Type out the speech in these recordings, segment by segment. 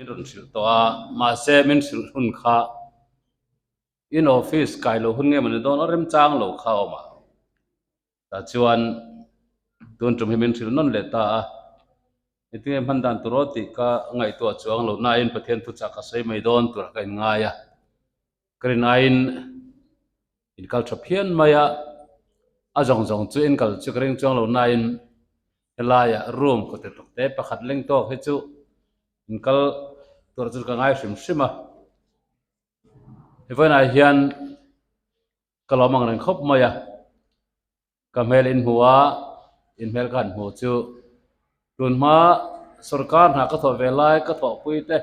Min rawn hrilh tawh a, mahse min hrilh hun kha in office kai lo hun nge mawni dawn a remchang lo kha a awm a, tah chuan tun tum hi min hrilh nawn leh ta a, engtinge hman dan tur aw tih ka ngaihtuah chuang lo nain Pathian thuchah ka sawi mai dawn turah ka inngai a, ka rin aiin in kal tha phian mai a, a zawng zawng chu in kal chu ka ring chuang lo nain helaiah room kaw te tawk te pakhat leng tawk hi chu in kal tur chu ka ngai hrim hrim a, he vawiinah hian ka lawm ang reng khawp mai a, ka hmel in hmu a, in hmel ka han hmu chu tun hma sorkar hna ka thawh ve lai ka thawhpui te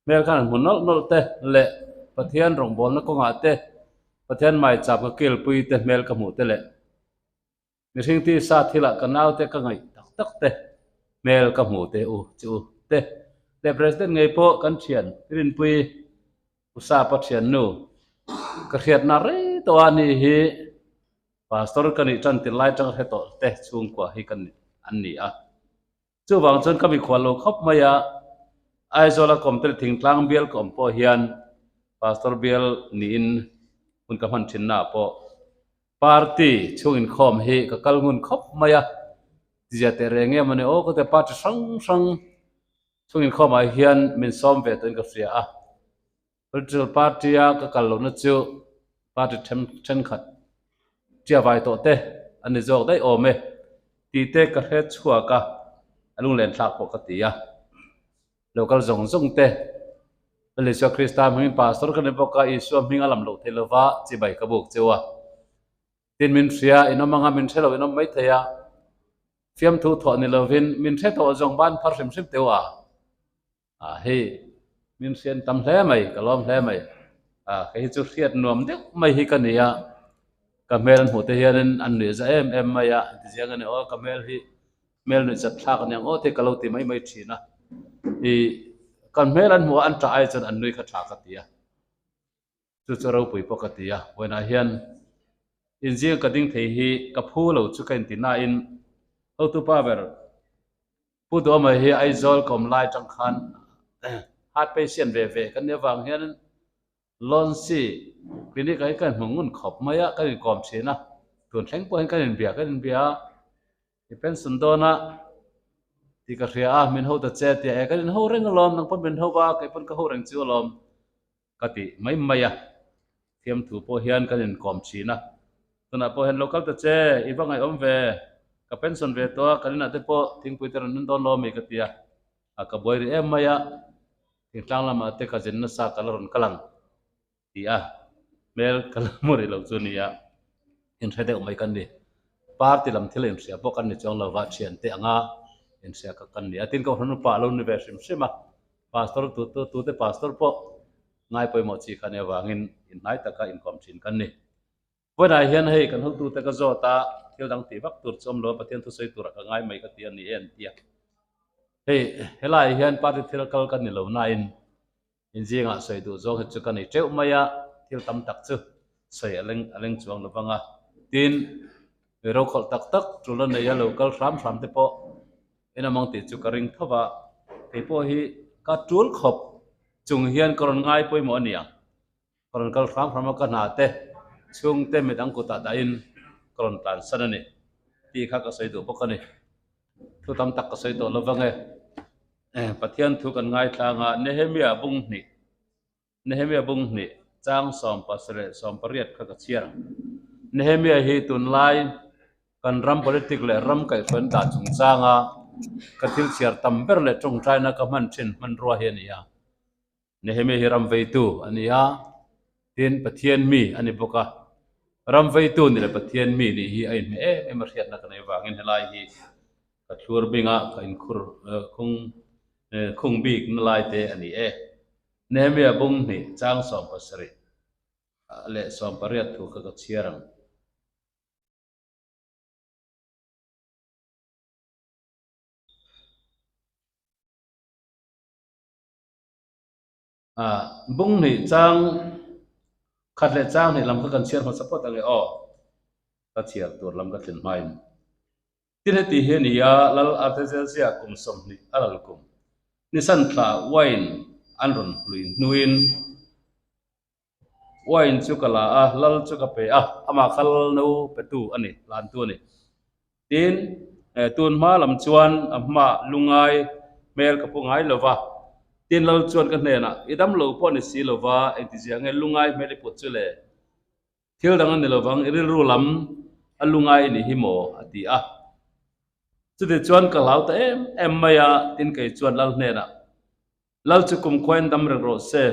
hmel khan han hmu nawlh nawlh te leh Pathian rawngbawlna kawngah te Pathian maichap ka kilpui te hmel ka hmuh te leh Mihring tisa thilah ka naute ka ngaih tak tak te, hmel ka hmu te u chu u te leh President ngei pawh kan thian Rinpui U Sapa thiannu ka hriatna rei tawh a ni hi Pastor ka nih tan tir lai tang hre tawh te chhungkua hi kan an ni a. Chuvang chuan ka mikhual lo khawp mai a, Aizawla kawmte leh thingtlang bial ka awm pawh hian Pastor bial niin hun ka hman thinnaah pawh party chhung inkhawm hi ka kal ngun khawp mai a, tizia teh reng em a ni aw ka ti a, party hrang hrang chhung inkhawmah hian min sawm ve tawhin ka hria a. Political party-a ka kal lohna chu party thenkhat tia vai tawh te a ni zawk daih awm e tih te ka hre chhuak a, a lunglen thlak pawh ka ti a. Local zawng zawng te Lal Isua Krista hmingin Pastor ka ni bawk a, Isua hming a lam loh theih lova chibai ka buk cheu a. Tin min hria in awm anga min hre lo in awm maithei a, fiamthu thawh ni lovin min hre tawh zawng ban phar hrim hrim teu a. Ah hei min hriat tam hle mai ka lawm hle mai ah kei hi chu hriat nuam deuh mai hi ka ni a ka hmel an hmuh te hianin an nuih za em em mai a tiziang a ni aw ka hmel hi hmel nuih zat thlak aniang aw te ka lo ti mai mai thin a ih kan hmel an hmuh a an tah ai chuan an nui kha tha ka ti a chu chu ropui pawh ka ti a vawiinah hian inzing ka ding thei hi ka phu lo chu ka inti nain hotupa ber Pu Duama hi Aizawl ka awm lai atang khan heart patient ve ve kan nih avang hian Lonsi clinic ah hi ka inhmu ngun khawp mai a, kan inkawm thin a, tun thleng pawh hian kan inbia kan inbia a, i pension dawn a tih ka hria a, min ho ta che tia e kan inho reng alawm, nang pawn min ho va, kei pawn ka ho reng chu alawm ka ti mai mai a, thiamthu pawh hian kan inkawm thin a, tunah pawh hian lo kal ta che, i va ngaihawm ve, ka pension ve tawh a, kan inah te pawh thingpui te rawn nun dawn lo ami ka ti a, a ka buai rih em mai a, thingtlang lamah te ka zin nasa ka la rawn kal ang ti a, hmel ka la hmu rih lo chu nia, inhre deuh mai kan ni, party lam thil a inhria pawh kan ni chuang lo va, thiante anga inhria kha kan ni a, tin kohhran upa a lo ni ve hrim hrim a. Pastor tu tu tute pastor pawh ngai pawimawh chi kha nia vangin inhnai taka inkawm thin kan ni. Vawiinah hian hei kan hotute ka zawt a, thil dang tih vak tur chu awm lo a, Pathian thusawi turah ka ngai mai ka ti a ni e an ti a. Hei helaiah hian party thil kal ka ni lo nain inzingah sawi duh zawng hi chu ka nei teuh mai a, thil tam tak chu sawi a leng a leng chuang lo vang a. Tin, mi rokhawlh tak tak tul a nei a lo kal hram hram te pawh En amang tih chu ka ring tho va, kei pawh hi ka tul khawp chung hian ka rawn ngai pawimawh a ni ang. Ka rawn kal hram hram a, ka hna te chhungte midang kutah dahin ka rawn tlansan a ni tih kha ka sawi duh bawk a ni. Thu tam tak ka sawi tawh lo vang e. Pathian thu kan ngaithlang a, Nehemiah bung hnih, Nehemiah bung hnih chang 78 kha ka chhiar ang. Nehemiah hi tunlai kan ram politic leh ram kaihhruain dah chungchanga ka thil chhiar tam ber leh tawngtaina ka hman thin hmanrua hi a ni a. Nehemiah hi ram veitu a ni a, tin Pathian mi a ni bawk a. Ram veitu ni leh Pathian mi nih hi a inhmeh em em a hriatna ka nei vangin helai hi ka thlur bingah ka inkhur khung khung bik na lai te a ni e. Nehemiah bung hnih chang 70 leh 18 thu kha ka chhiar ang. Bung hnih chang khat leh chang hnih lam kha kan chhiar hmasa phawt ang e aw. Ka chhiar tur lam ka tlin hmain. Tin heti hi a ni a, Lal Artaxerxes kum 20 a lal kum. Nisan thla wine an rawn hlui hnuin wine chu ka la a, lal chu ka pe a, amah kha lal no petu a ni, hlantu a ni. Tin, tun hma lam chuan a hmaah lungai hmel ka pu ngai lo va. Tin, lal chuan ka hnenah, I dam lo pawh ni si lo va, engtizia nge lungai hmel i put chu le? Thil dang a ni lovang, i rilru lam a lungai i nih hi maw? a ti a. Chuti chuan ka hlau ta em em mai a, tin kei chuan Lal hnenah, Lal chu kumkhuain dam reng rawh se,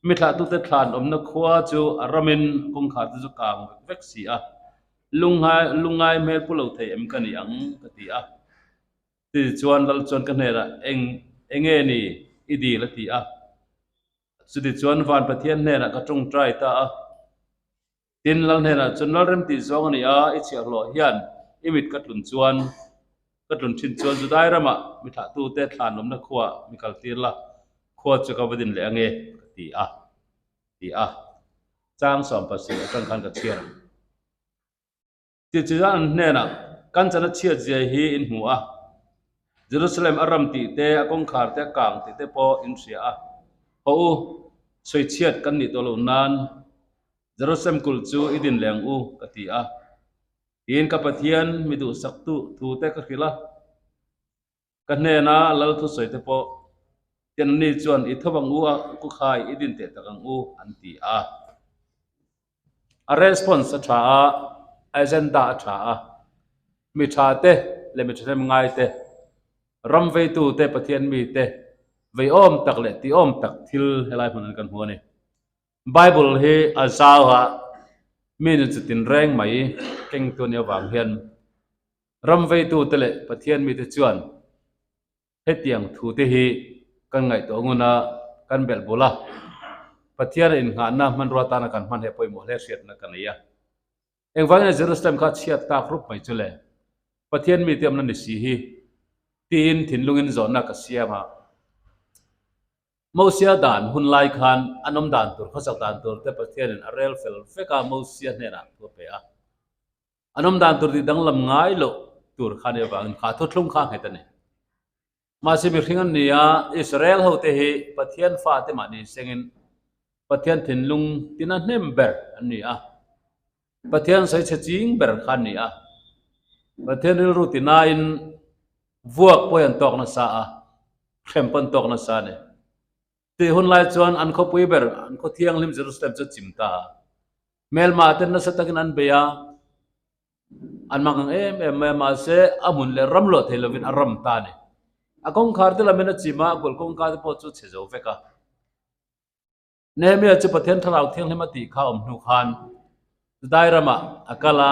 mi thlahtute thlan awmna khua chu a ramin kawngkhar te chu kang vek vek si a, lungngai lungngai hmel pu lo thei em ka ni ang? ka ti a. Chuti chuan Lal chuan ka hnenah, Eng enge ni i dil? a ti a. Chutichuan Van Pathian hnenah ka tawngtai ta a. Tin, Lal hnenah chuan, Lalrem tih zawng a ni a, i chhiahhlawh hian i mit ka tlun chuan, ka tlun thin chuan Judai ramah mi thlahtute thlan awmna khuaah mi kaltir la, khua chu ka va din leh ange, ka ti a, ti a. Chang 70 atang khan ka chhiar ang. Tichuan an hnenah, Kan chana chhiat zia hi in hmu a, Jerusalem a ram tih te, a kawngkhar te, a kang tih te pawh in hria a. Haw u, sawi chhiat kan nih tawh loh nan Jerusalem kulh chu i din leh ang u, ka ti a. Tiin ka Pathian mi duhsak tu thu te ka hrilh a. Ka hnena lal thusawi te pawh Tianni chuan i tho ang u a, ku khai i din teh tak ang u, an ti a. A response a tha a, a agenda a tha a. Mi tha te leh mi thahnem ngai te, ram veitu te, Pathian mi te veiawm tak leh tihawm tak thil helai hmun an kan hmu a ni. Bible hi a zau a, mi nun chu tinreng mai kengtu a nih avang hian Ram veitute leh Pathian mite chuan hetiang thute hi kan ngaihtuah ngun a, kan belh bul a. Pathian a innghahna hmanrua tana kan hman hi a pawimawh hle hriatna ka nei a. Engvangin Jerusalem kha chhiat tak rup mai chu le? Pathian mite awmna ni si hi tiin thinlungin zawhna ka siam a. Mosia dan hun lai khan an awm dan tur, khawsak dan tur te Pathianin a rel fel vek a, Mosia hnenah thu a pe a. An awm dan tur tih danglam ngai loh tur kha nih avangin kha thuthlung kha nghet a ni. Mahse mihring an ni a, Israel hote hi Pathian fate mahni sengin Pathian thinlung tina hnem ber an ni a, Pathian sawi chhe ching ber kha an ni a, Pathian rilru tinain vuak pawi an tawk nasa a, hrem pawn tawk nasa a ni. Tih hun lai chuan an khawpui ber, an khaw thianghlim Jerusalem chu a chim ta a. Hmelma ten nasa takin an bei a, an mang ang em em mai a, mahse a hmun leh ram luah thei lovin a ram ta a ni. A kawngkhar te lamin a chim a, a kulh kawngka te pawh chu chhe zo vek a. Nehemia chu Pathian Thlarau Thianghlim a tih kha awm hnu khan Judai ramah a kal a,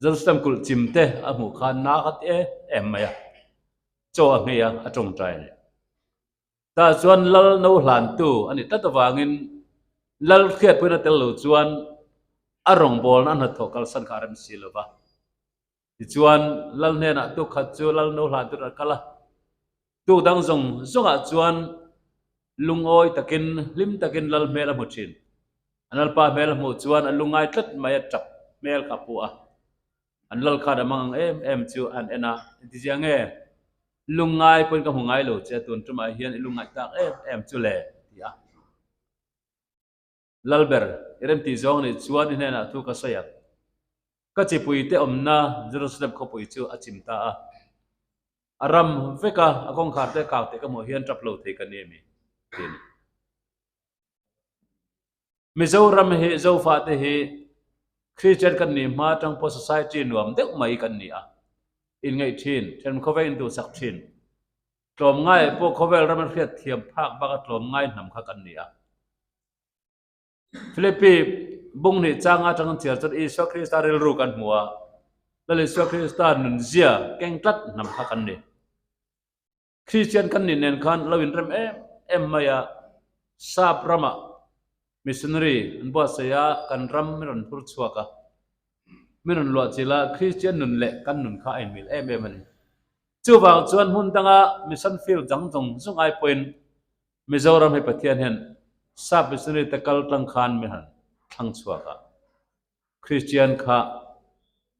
Jerusalem kulh chim te a hmuh khan na kha ti em em mai a, chaw a nghei a, a tawngtai a ni. Tah chuan lal no hlantu a nih tlat avangin lal hriatpuina tel lo chuan a rawngbawlna a hnathawh kalsan kha a rem si lo va. Tichuan lal hnenah tuk khat chu lal no hlantu a kal a, tuk dang zawng zawngah chuan lungawi takin hlim takin lal hmel a hmu thin. An lalpa hmel a hmuh chuan a lungai tlat mai a tap hmel kha a pu a. An lal khan a mang ang em em chu an en a, Engtizia nge? Lungngai pawhin ka hmu ngai lo che, tun tumah hian i lungngaih tak em em chu le, ti a. Lalber, i remtih zawng nih chuan i hnenah thu ka sawi ang. Ka chipuite awmna Jerusalem khawpui chu a chim ta a. A ram vek a, a kawngkhar te kau tih ka hmuh hian tap lo thei ka ni emi? ti a ni. Mizoram hi Zofate hi Christian kan nih hma atang pawh society nuam deuh mai kan ni a, inngaih thin, then khawvel induhsak thin, tlawmngai pawh khawvel ram an hriat thiam phak bak a tlawmngai hnam kha kan ni a. Philippi bung hnih changa atang an chhiar chuan Isua Krista rilru kan hmu a, Lal Isua Krista nunzia keng tlat hnam kha kan ni. Kristian kan nih nen khan lo inrem em em mai a, Sap ramah missionary an buatsaih a, kan ram min rawn phur chhuak a, min rawn luah chilh a, Kristian nun leh kan nun kha a inmil em em a ni. Chuvang chuan hmun danga mission field dang zawng zawng ai pawhin Mizoram hi Pathian hian Sap missionary te kal tlang khan min han thlang chhuak a, Kristian kha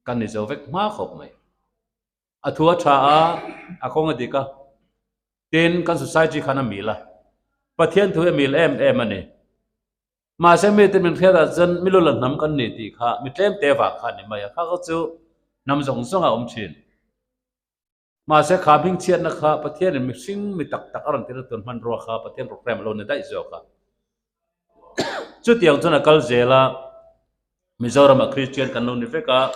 kan ni zo vek hma khawp mai. A thu a tha a, a kawng a dik a. Tin, kan society khan a mil a, Pathian thu hi a mil em em a ni. Mahse mite min hriat ah chuan mi lula hnam kan ni tih kha mi tlem te vah kha a ni mai a, kha kha chu hnam zawng zawng a awm thin. Mahse kha hmingchhiatna kha Pathianin mihring mi tak tak a rawn tir tun hmanrua kha Pathian program a lo ni daih zawk a. Chutiang chuan a kal zel a, Mizoramah Kristian kan lo ni vek a,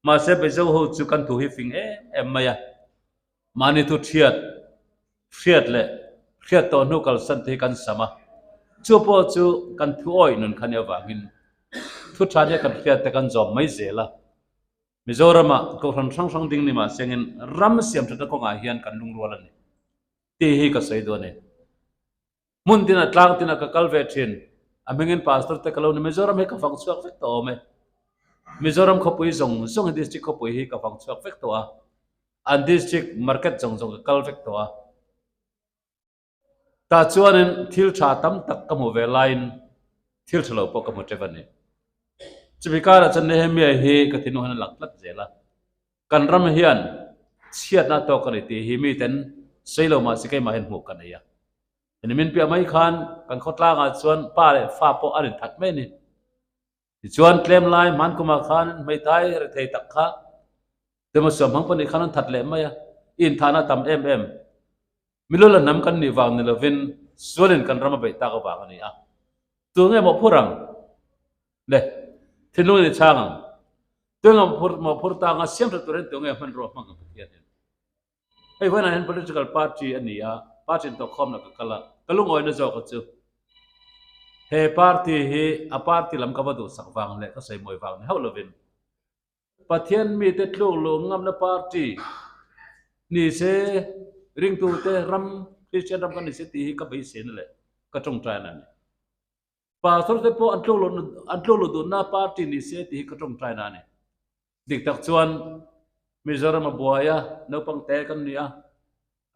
mahse Mizo ho chu kan thu hi fing em em mai a, mahni thu thiat, hriat leh hriat tawh hnu kalsan te hi kan sam a, chu pawh chu kan thu awih nun kha nia vangin thu tha nia kan hriat te kan zawm mai zel a. Mizoramah kohhran hrang hrang ding ni mahsengin ram siamthatna kawngah hian kan lungrual a ni tih hi ka sawi duh a ni. Hmun tinah tlang tinah ka kal ve thin. A hmingin pastor te ka lo ni. Mizoram hi ka fang chhuak vek tawh awm e. Mizoram khawpui zawng zawng hi district khawpui hi ka fang chhuak vek tawh a. An district market zawng zawng ka kal vek tawh a. Tah chuanin thil tha tam tak ka hmuh ve laiin thil tha lo pawh ka hmu tep a ni. Chumi karah chuan Nehemiah hi ka thinlung hian a lang tlat zel a. Kan ram hian chhiatna tawk a ni tih hi miten sawi lo mahse keimah hian hmuh ka nei a. Hemi min piah mai khan kan khawtlangah chuan pa leh fa pawh an inthat mai a ni. Tichuan tlem lai hman kumah khan hmeithai rethei tak kha Demo suamhmang pahnih khan an that leh mai a, i inthahna a tam em em. Milula hnam kan nih vang ni lovin sualin kan ram a beih tak avang a ni a. Tu nge mawhphur ang? Le, thinlung in i chhang ang. Tu nge mawhphur ta anga siam tha turin tu nge hmanrua hmang ang Pathian hian? Hei vawiinah hian political party a ni a, party intawhkhawmna ka kal a, ka lungawina zawk a chu. He party hi a party lam ka va duhsak vang leh ka sawimawi vang ni hauh lovin Pathian mite tluk luh ngamna party ni se ringtute ram Christian ram kan ni se tih hi ka beiseina leh ka tawngtaina a ni. Pastor te pawh an tluk luh an tluk luh duhna party ni se tih hi ka tawngtaina a ni. Dik tak chuan Mizoram a buai a, naupang te kan ni a,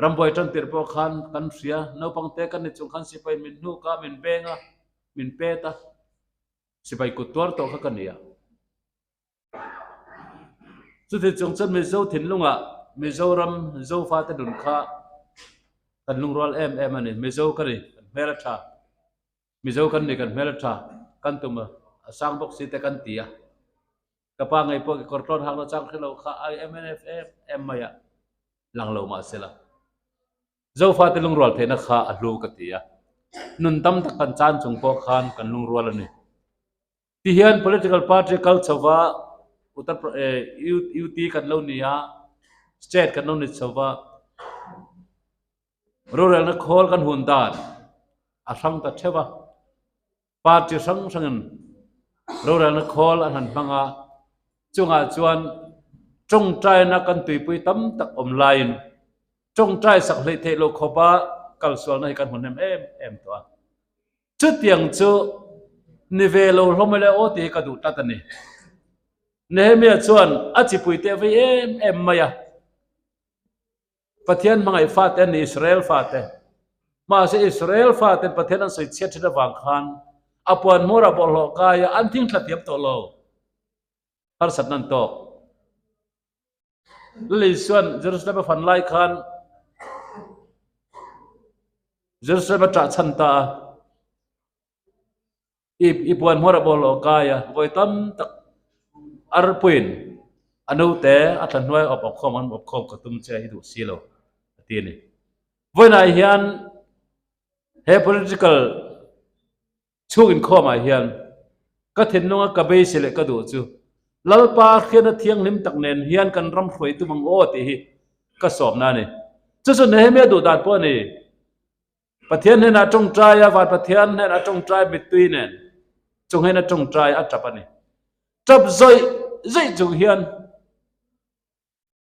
rambuai tan tirh pawh khan kan hria, naupang te kan ni chung khan sipai min hnuk a, min beng a, min pet a, sipai kut tuar tawh kha ka ni a. Chuti chung chuan Mizo thinlungah Mizoram Zofate nun kha kan lungrual em em a ni. Mizo ka ni, kan hmel a tha. Mizo kan ni, kan hmel a tha. Kan tum a, a sang bawk si te kan ti a. Ka pa ngei pawh kekawr tlawn hak la chang hre lo kha ai mnf em em mai a lang lo mah se la. Zofate lungrual theihna kha a hlu ka ti a. Nun tam tak kan chan chung pawh khan kan lungrual a ni. Ti hian political party kal chho va Uttar UT kan lo ni a, state kan lo ni chho va, rorelna khawl kan hun dan a hrang ta theuh a. Party hrang hrangin rorelna khawl an han hmang a, chungah chuan tawngtaina kan tuipui tam tak awm laiin tawngtai sak hleih theih loh khawpa kalsualna hi kan hmu hnem em em tawh a. Chutiang chu ni ve lo hlawm ale aw tih hi ka duh tlat a ni. Nehemia chuan a chipui teh vei em em mai a. Pathian hmangaih fate an ni Israel fate. Mahse Israel faten Pathian an sawi chhiat thin avang khan a puan hmawrah bawlhhlawh kai a an thing thla thiam tawh lo. Harsatna an tawk. Lali chuan Jerusalem a fan lai khan Jerusalem a ṭah chhan ta a, i i puan hmawr a bawlhhlawh kai a, vawi tam tak arpuiin a naute a thla hnuai awp awp khawm an awp khawm ka tum che i duh si lo a ti a ni. Vawiinah hian he political Chhung inkhawmah hian ka thinlunga ka beisei leh ka duh chu Lalpa hriatna thianghlim tak nen hian kan ram hruai tum ang aw tih hi ka sawmna a ni. Chu chu Nehemia duh dan pawh a ni. Pathian hnenah tawngtai a, van Pathian hnenah tawngtai mittui nen chung hian a tawngtai a tap a ni. Tap zawih zawih chung hian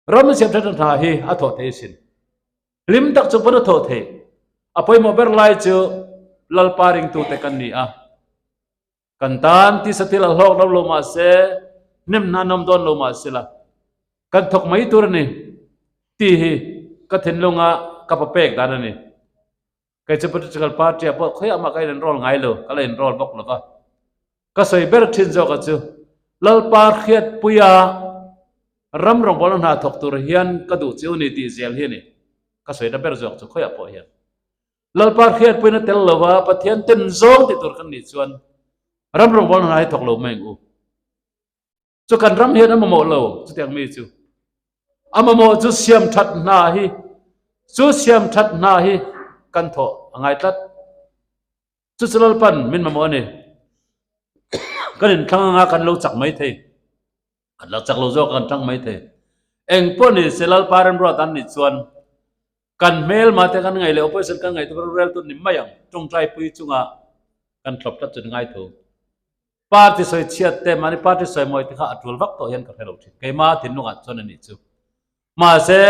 Ram siamthat hna hi a thawh thei asin. Hlim tak chung pawn a thawh thei. A pawimawh ber lai chu Lalpa ringtute kan ni a. Kan tan tisa thil a hlawk lo lo mah se, hnem hna an awm dawn lo mah se la, kan thawk mai tur a ni tih hi ka thinlunga ka pa pek dan a ni. Kei chu political party ah pawh khawiah mah ka in-enroll ngai lo, ka la enroll bawk lo va. Ka sawi ber thin zawk a chu, Lalpa hriatpuia ram rawngbawlna hna thawk tur hian ka duh chiu ni tih zel hi a ni. Ka sawina ber zawk chu khawiah pawh hian Lalpa hriatpuina tel lova Pathian ten zawng ti tur kan nih chuan ram rawngbawlna hna hi thawk lo mai ang u. Chu kan ram hian a mamawh lo chutiang mi chu. A mamawh chu siam that hna hi chu siam that hna hi kan thawh a ngai tlat. Chu chu Lalpan min mamawh a ni. Kan inthlang anga kan lo chak mai thei. Kan lo chak lo zawk a kan tang mai thei. Eng pawh ni se Lalpa remruat an nih chuan kan hmelma te kan ngaih leh opposition kan ngaih te rorel tur ni mai ang. Tawngtai pui chunga kan thlawp tlat chu ni ngai tho. Party sawi chhiat te mahni party sawi mawi te kha a tul vak tawh hian ka hre lo thin. Keima thinlungah chuan a nih chu. Mahse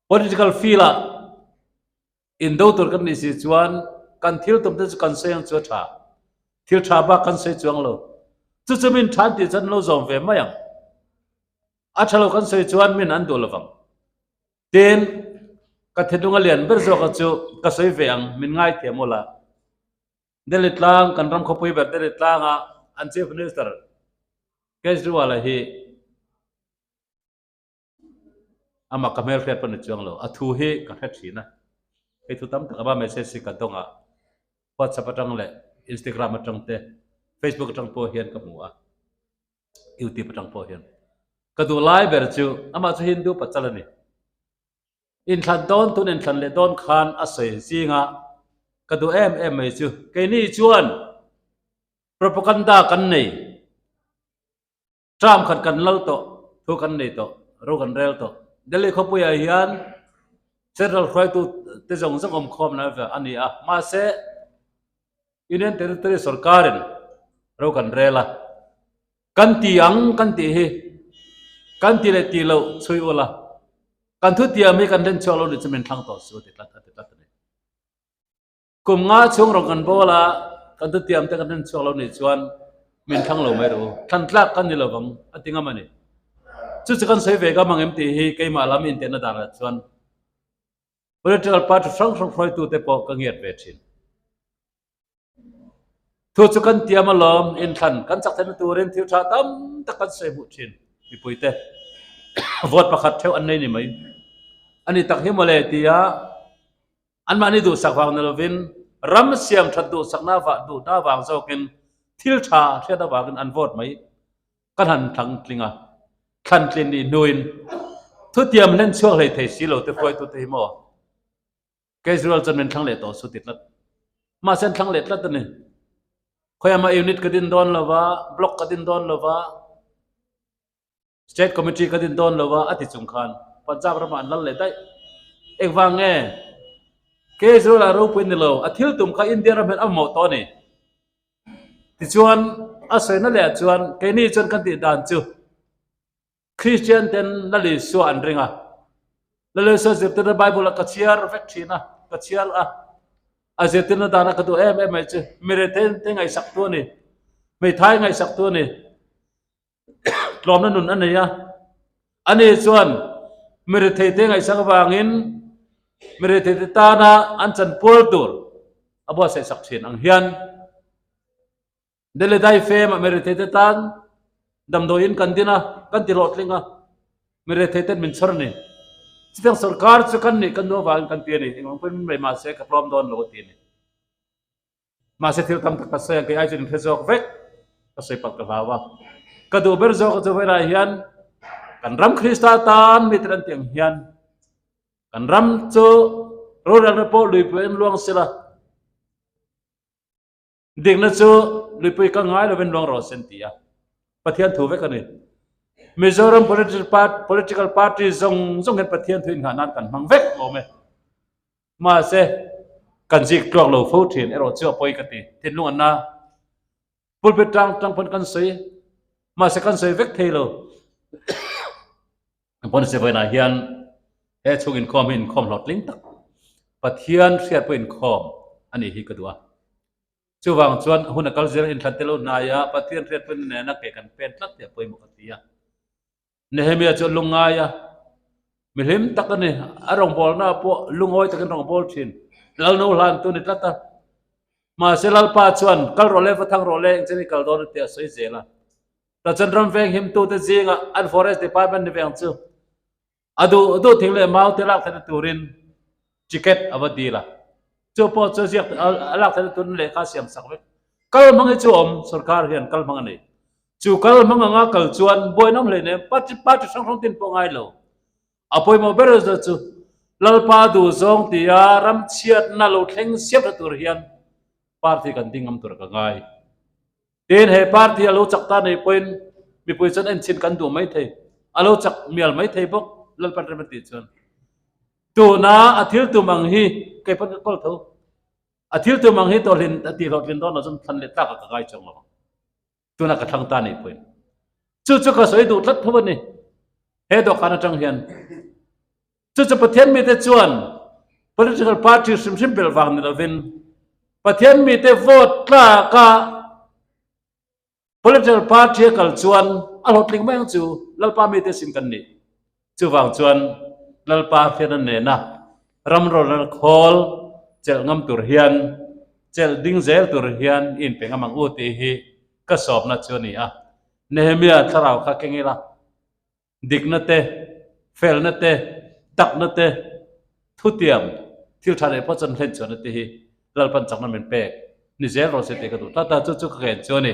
political field ah Indo tur kan nih si chuan kan thil tum te chu kan sawi ang chu a tha. Thil tha bak kan sawi chuang lo. Chu chu min than tih chuan an lo zawm ve mai ang. A tha lo kan sawi chuan min an duh lovang. Tin, ka thinlung a lian ber zawk a chu ka sawi ve ang, min ngaithiam aw la. Delhi tlang, kan ram khawpui ber Delhi tlanga an Chief Minister Kejriwal-a hi Amah ka hmelhriat pawh ni chuang lo. A thu hi ka hre thin a. Hei thu tam tak ava message hi ka dawng a. WhatsApp atang leh Instagram atang te, Facebook atang pawh hian ka hmu a. YouTube atang pawh hian. Ka duh lai ber chu amah chu Hindu pachal a ni. Inthlan dawn tun inthlan leh dawn khan a sawi zinga ka duh em em mai chu keini chuan propaganda kan nei. Term khat kan lal tawh, thu kan nei tawh, ro kan rel tawh. Delhi khawpuiah hian Central hruaitu te zawng zawng awm khawm na a ni a, mahse Union Territory sorkarin ro kan rel a, kan ti ang kan tih hi kan ti leh ti loh chhui ula, kan thutiam hi kan hlenchhuak lo nih chu min thlang tawh su a ti tlat a ti tlat a ni. Kum nga chhung rawn kan bawl a, kan thutiam te kan hnem chhuak lo nih chuan min thlang lo mai rawh u. Thlan tlak kan ni lovang a ti ngam a ni. Chu chu kan sawi ve ngam ang em tih hi keimah lam intehna danah chuan political party hrang hrang hruaitute pawh ka ngiat ve thin. Thu chu kan tiam alawm, inthlan kan chak theihna turin thil tha tam tak kan sawi hmuh thin mipuite. Vote pakhat theuh an nei ni mai. A ni tak hi mawle tia Anmahni duhsak vang ni lovin ram siam that duhsakna vah duhna vang zawkin thil tha hriat avangin an vote mai. Ka hlan thlang tling a, thlan tlin nih hnuin thutiam hlen chhuak hlei thei si lo te hruaitute hi maw Kejriwal chuan min thlang leh tawh su ti tlat. Mahse an thlang leh tlat a ni. Khawiah mah unit ka din dawn lova, block ka din dawn lova, State Committee ka din dawn lo a, a ti chung khan Punjab ramah an lal leh daih. Engvang nge? Kejriwal a ropui ni lo, a thil tum kha India ram hian a mamawh tawh a ni. Tichuan, a sawina leh ah chuan keini chuan kan tih dan chu Christian ten Lal Isua an ring a, Lal Isua zirtirna Bible ah ka chhiar vek thin a, ka chhiar a, a zirtirna dana ka duh em em mai chu mirethei te ngaihsak tu a ni, hmeithai ngaihsak tu a ni. tlawmna nun a nei a, ani chuan mi retheite ngaihsak avangin mi retheite tana an chanpual tur a buatsaih sak thin ang hian Delhi daifem ah mi retheite tan damdawiin kan din a, kan ti hlawhtling a, mi retheite min chhawr a ni. Chutiang sorkar chu kan nih kan duh avangin kan ti a ni, engvang pawhin min mai mahse ka tlawm dawn lo a ti a ni. Mahse thil tam tak ka sawi ang kei ai chuan in hre zawk vek ka sawi palh ka hlau a. Ka duh ber zawk chu vawilah hian kan ram Krista tan mi ten an tih ang hian kan ram chu rorelna pawh luipui an luang sila dikna chu luipui ka ngai lovin luang rawh se an ti a. Pathian thu vek a ni. Mizoram political party zawng zawng hian Pathian thu inghah nan kan hmang vek awm e. Mahse, kan zik tluak lo fo thin erawh chu a pawi ka ti. Thinlung an na. Pulpit tang tang pawn kan sawi. Mahse kan sawi vek thei lo. Pawn se vawiinah hian he chhung inkhawm hi inkhawm hlawhtling tak Pathian hriat pawh inkhawm a nih hi ka duh a. Chuvang chuan hun a kal zel inthlan tel lo hnaia Pathian hriat pawh nena ke kan pen tlat tih a pawimawh ka ti a. Nehemia chu a lungngai a, mi hlim tak a ni. A rawngbawlna pawh lungawi takin rawngbâwl thin. Lalno hlantu ni tlat a. Mahse Lalpa chuan, Kal rawh le, va thang rawh le, engchen i kal dawn a ti a sawi zel a. Tah chuan ram veng himtute zingah an Forest Department ni ve ang chu. A duh duh thing leh mau te lak theihna turin ticket a va dil a, chu pawh chu ziak a lak theihna turin lehkha a siam sak vek. Kal hmang hi chu a awm, sorkar hian kal hmang a nei. Chu kal hmang anga kal chuan buaina awm hleinem, party party hrang hrang tin pawh ngai lo. A pawimawh ber zawk chu Lalpa duhzawng tia ramchhiatna lo thleng siam tha tur hian party kan ding ngam tur ka ngai. Tin, he party a lo chak ta nei pawhin mipui chuan enchhin kan duh mai thei, a lo chak mial mai thei bawk, Lalpan rem a tih chuan. Tuna a thil tum ang hi kei pawn ka kawl tho. A thil tum ang hi tawhlin a tih hlawhtlin dawn lo chuan thlan leh tlakah ka ngai chuang lo ang. Tuna ka thlang ta nei pawhin. Chu chu ka sawi duh tlat tho a ni. He dawhkan atang hian. Chu chu Pathian mite chuan political party hrim hrim belh vang ni lovin Pathian mite vote tlaka political party a kal chuan a hlawhtling mai ang chu Lalpa mite sin kan nih. Chuvang chuan Lalpa hriatna nena ram rawlna khawl chelh ngam tur hian chelh ding zel tur hian i inpe ngam ang u tih hi ka sawmna chu a ni a. Nehemia thlarau kha keng ila. Dikna te, felna te, takna te, thutiam, thil tha leh pawh chuan hlen chhuahna te hi Lalpan chakna min pek ni zel rawh se tih ka duh tlat a, chu chu ka ngen chu a ni.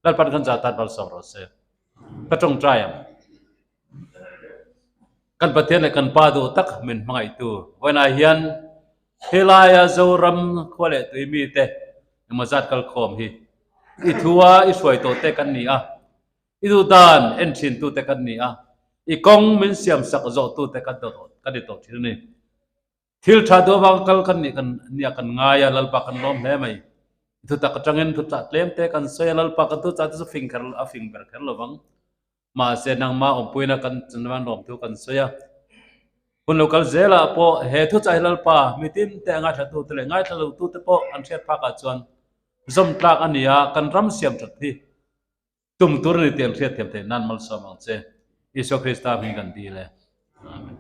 Lalpan kan zah tan malsawm rawh se. Ka tawngtai ang. Kan Pathian leh kan Pa duh tak min hmangaihtu vawiinah hian helaia Zoram khua leh tui mite engmaw zat kalkhawm hi i thua i hruai tawh te kan ni a. I duh dan en thin tute kan ni a, i kawng min siam sak zawh tute kan kan ni tawh thin a ni. Thil tha duh avanga kal kan nih kan nia kan ngai a, Lalpa kan lawm hle mai. I thutak atangin thuchah tlem te kan sawi a, Lalpa kan thuchah te chu fing kher a fing ber kher lovang. Mahse nangmah awmpuina kan chuan lawmthu kan sawi a. Hun lo kal zelah pawh he thuchah hi Lalpa mitin te a ngaithla tute leh ngaithla lo tute pawh an hriat phakah chuan zawm tlak a ni a, kan ram siam that hi Tum tur a ni tih an hriatthiam theih nan malsawm ang che. Isua Krista hming kan dil e. Amen.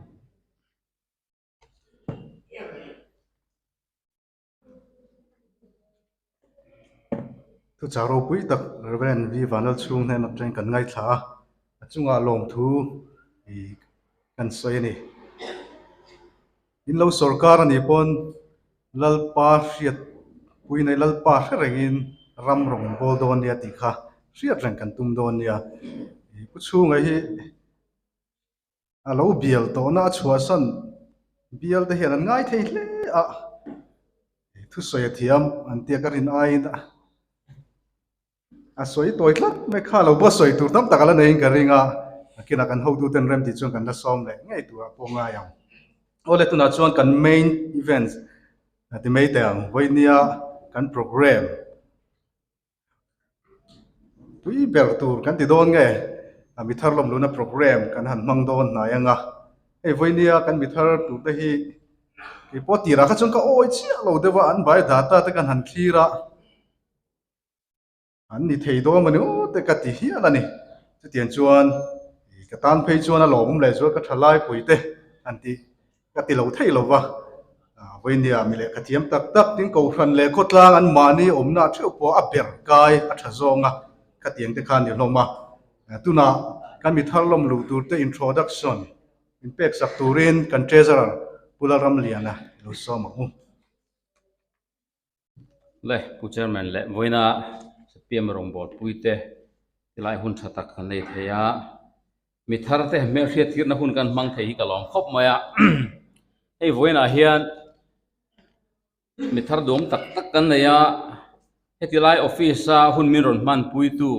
Thuchah ropui tak Rev. V. Vanlalchhung hnen atangin kan ngaithla a, a chungah lawmthu ih kan sawi a ni. In lo sorkar a nih pawn Lalpa hriat pui nei Lalpa hre rengin ram rawn bawl dawn nia tih kha hriat reng kan tum dawn nia. Pu chhunga hi a lo bial tawhna a chhuahsan bial te hian an ngai thei hle a, thusawi a thiam an tia ka rin aiin a. A sawi tawi tlat mai kha lo pawh sawi tur tam tak a la neiin ka ring a, nakinah kan hotuten rem tih chuan kan la sawm leh ngei turah pawh ngai ang. Awle tunah chuan kan main events ti mai teh ang, vawinia kan programme tui ber tur kan ti dawn nge mi thar lawm luna programme kan han hmang dawn hnai ang a, hei vawinia kan mi thar tur te hi keipawh tirah kha chuan ka awi chiah lo deuh a, an bai data te kan han thlir a. An ni thei dawn mawni aw te ka ti hial a ni. Chutiang chuan ka tan phei chuan a lawmawm leh zual ka tha laipui te an ti ka ti lo thei lo va. Vawinia mi lehkha thiam tak tak tin Kohhran leh khawtlang an mahni awmna theuh pawh a ber kai a tha zawng a khatiang te kha a ni hlawm a. Tunah kan mi thar lawm luh tur te introduction inpek sak turin kan Treasurer Pu Lalramliana lo sawm ang u. Le Pu Chairman leh vawiina ZPM rawngbawlpui te tilai hun tha tak kan nei thei a, mi thar te hmelhriat tirna hun kan hmang thei hi ka lawm khawp mai a, hei vawiinah hian mi thar duam tak tak kan nei a, heti lai office a hun min rawn hmanpuitu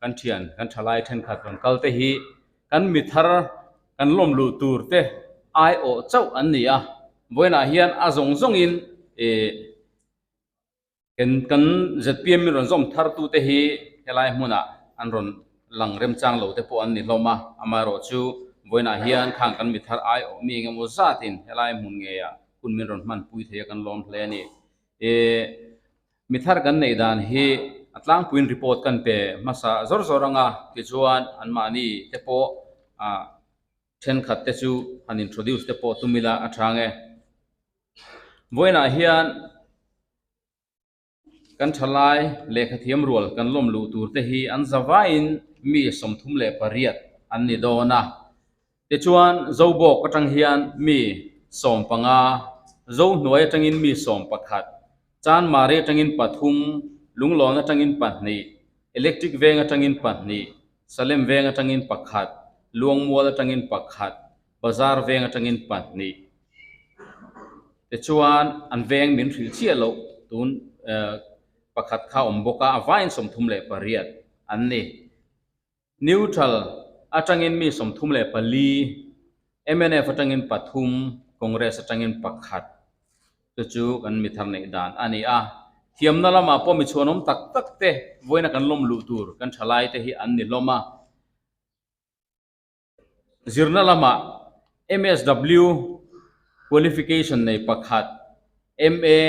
kan thian kan thalai thenkhat rawn kal te hi kan mi thar kan lawm luh tur te aiawh chauh an ni a, vawiinah hian a zawng zawngin ih kan kan zpm in rawn zawm thar tu te hi helai hmunah an rawn lang remchang lo te pawh an ni hlawm a, amaherawhchu vawiinah hian khang kan mi thar aiawh mi engemaw zatin helai hmun ngeiah hun min rawn hmanpui thei a kan lawm hle a ni. Ih Mi thar kan neih dan hi a tlangpuiin report kan pe hmasa zawr zawr ang a, tichuan anmahni te pawh ah thenkhat te chu han introduce te pawh tum ila a tha nge. Vawiinah hian kan thalai lehkhathiam rual kan lawm luh tur te hi an zavaiin mi 38 an ni dawn a. Tichuan, Zobawk atang hian mi 15, Zohnuai atangin mi 11, Chanmari atangin pathum, Lunglawn atangin pahnih, Electric Veng atangin pahnih, Salem Veng atangin pakhat, Luangmual atangin pakhat, Bazar Veng atangin pahnih. Tichuan, an veng min hrilh chiah loh tun pakhat kha a awm bawk a, a vaiin 38 an ni. Neutral atangin mi 34, mnf atangin pathum, Congress atangin pakhat chu chu kan mi thar neih dan a ni a. Thiamna lamah pawh mi chhuanawm tak tak te vawiina kan lawm luh tur kan thalai te hi an ni hlawm a. Zirna lamah MSW qualification nei pakhat, MA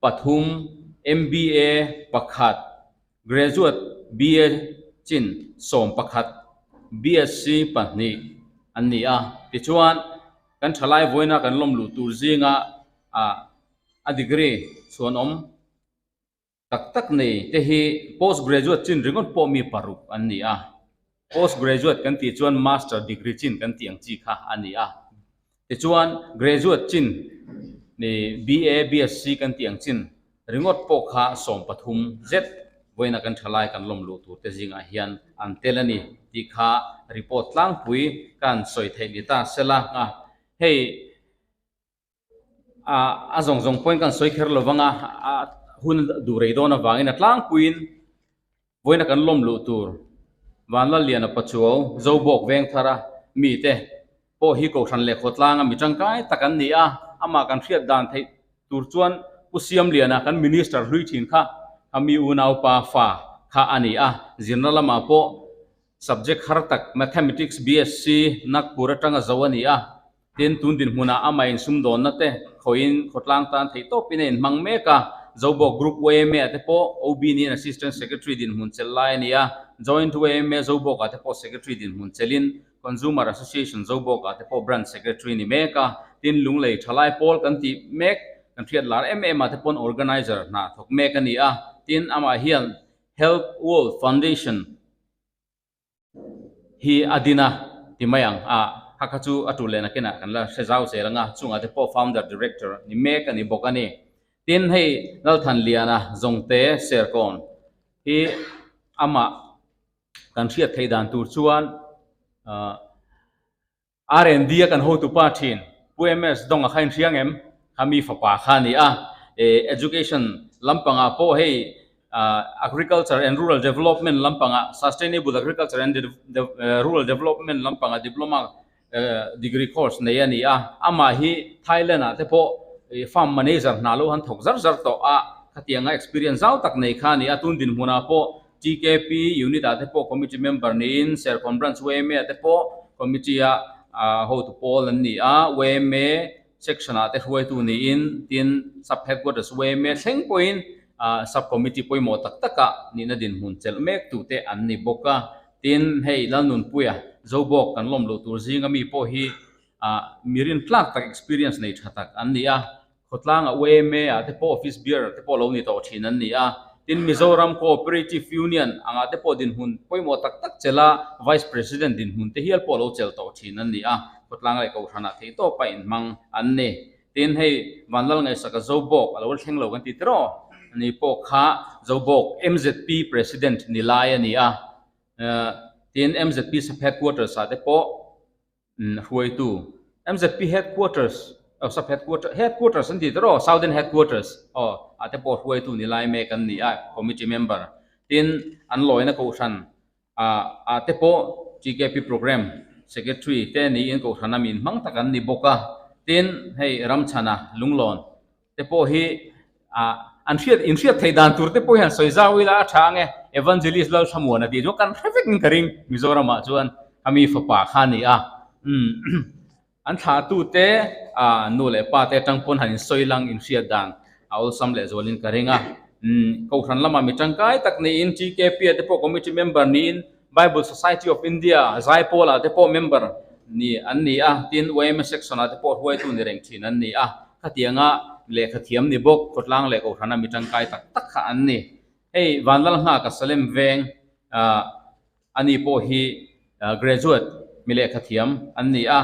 pathum, MBA pakhat, Graduate BA chin 11, BSc pahnih an ni a. Tichuan, kan thalai vawiina kan lawm luh tur zinga a degree chhuanawm Tak tak nei te hi post graduate chin ringawt pawh mi paruk an ni a. Post graduate kan tih chuan master degree chin kan tih ang chi kha a ni a. Tichuan graduate chin ni BA, BSc kan tih ang chin ringawt pawh kha 13 zet vawiina kan thalai kan lawm luh tur te zingah hian an tel a ni tih kha report tlangpui kan sawi theih ni ta sela a. Hei. A zawng zawng pawhin kan sawi kher lo vang a, a hun duh rei dawn avangin a tlangpuiin vawiina kan lawm luh tur Vanlalliana Pachuau, Zobawk Vengthara mite pawh hi Kohhran leh Khawtlanga mi tangkai tak an ni a, amah kan hriat dan theih tur chuan Pu Siamliana kan Minister hlui thin kha kha mi unaupa fa kha a ni a, zirna lamah pawh subject har tak Mathematics BSc Nagpur atanga zo a ni a. Tin, tun dinhmunah amah insumdawnna te khawiin khawtlang tan theih tawpin a inhmang mek a. Zobawk Group YMA-ah te pawh OB niin Assistant Secretary dinhmun chelh lai a ni a. Joint YMA Zobawkah te pawh Secretary dinhmun chelhin Consumer Association Zobawkah te pawh Branch Secretary ni mek a. Tin, Lunglei Thalai Pawl kan tih mek, kan hriat lar em em ah te pawn Organizer hna thawk mek a ni a. Tin, amah hian Help World Foundation, hi a din a ti mai ang a, kha kha chu a tul leh nakinah kan la hre zau zel ang a, chungah te pawh founder director ni mek a ni bawk a ni. Tin, hei Lalthanliana Zawngte Serkawn hi amah kan hriat theih dan tur chuan ah R&D a kan hotu pa thin Pu MS Dawng a kha inhria ngem? Kha mi fapa kha a ni a. Education lampangah pawh hei Agriculture and Rural Development lampangah Sustainable Agriculture and Rural Development lampangah Diploma degree course nei a ni a. Amah hi Thailand ah te pawh farm manager hna lo han thawk zar zar tawh a, khatianga experience zau tak nei kha a ni a. Tun dinhmunah pawh TKP unit ah te pawh committee member niin Serkawn Branch yma ah te pawh committee a hotu pawl an ni a, yma section ah te hruaitu niin tin sub headquarters yma thleng pawhin sub committee pawimawh tak tak ah nihna dinhmun chelh mek tu te an ni bawk a. Tin hei Lalnunpuia Zobawk kan lawm loh tur zinga mi pawh hi mi rintlak tak experience nei tha tak an ni a. Khawtlanga yma ah te pawh office bearer te pawh lo ni tawh thin an ni a, tin Mizoram Cooperative Union angah te pawh dinhmun pawimawh tak tak chelh a, Vice President dinhmun te hial pawh lo chelh tawh thin an ni a, khawtlang leh kohhranah theihtawpa inhmang an ni. Tin hei Vanlal Ngaihsaka Zobawk a lo thleng lo kan ti tiraw ni pawh kha Zobawk mzp President ni lai a ni a, tin mzp sub headquarters ah te pawh Hruaitu, mzp Headquarters, oh sub headquarters, headquarters an ti tawh aw, Southern Headquarters aw ah te pawh hruaitu ni lai mek an ni a, committee member. Tin, an lawina kohhran ah ah te pawh TKP Programme Secretary te niin kohhran a min hmang tak an ni bawk a. Tin, hei Ramchhana Lunglawn te pawh hi ah an hriat inhriat theih dan tur te pawh hian sawi zau ila a tha ang e, Evangelist Lalthlamuana tih chu kan hre vek in ka ring Mizoramah chuan a mi fapa kha a ni a, umm an thlahtu te ah nu leh pa te atang pawn han insawi lang inhriat dan a awlsam leh zualin ka ring a, umm Kohhran lamah mi tangkai tak niin TKP ah te pawh committee member niin Bible Society of India Zaipawl ah te pawh member ni an ni a, tin yma section ah te pawh hruaitu ni reng thin an ni a, khatianga lehkha thiam ni bawk khawtlang leh kohhrana mi tangkai tak tak kha an ni. Hei Vanlal Nghaka Salem veng ah ani pawh hi graduate. mi lehkha thiam an ni a.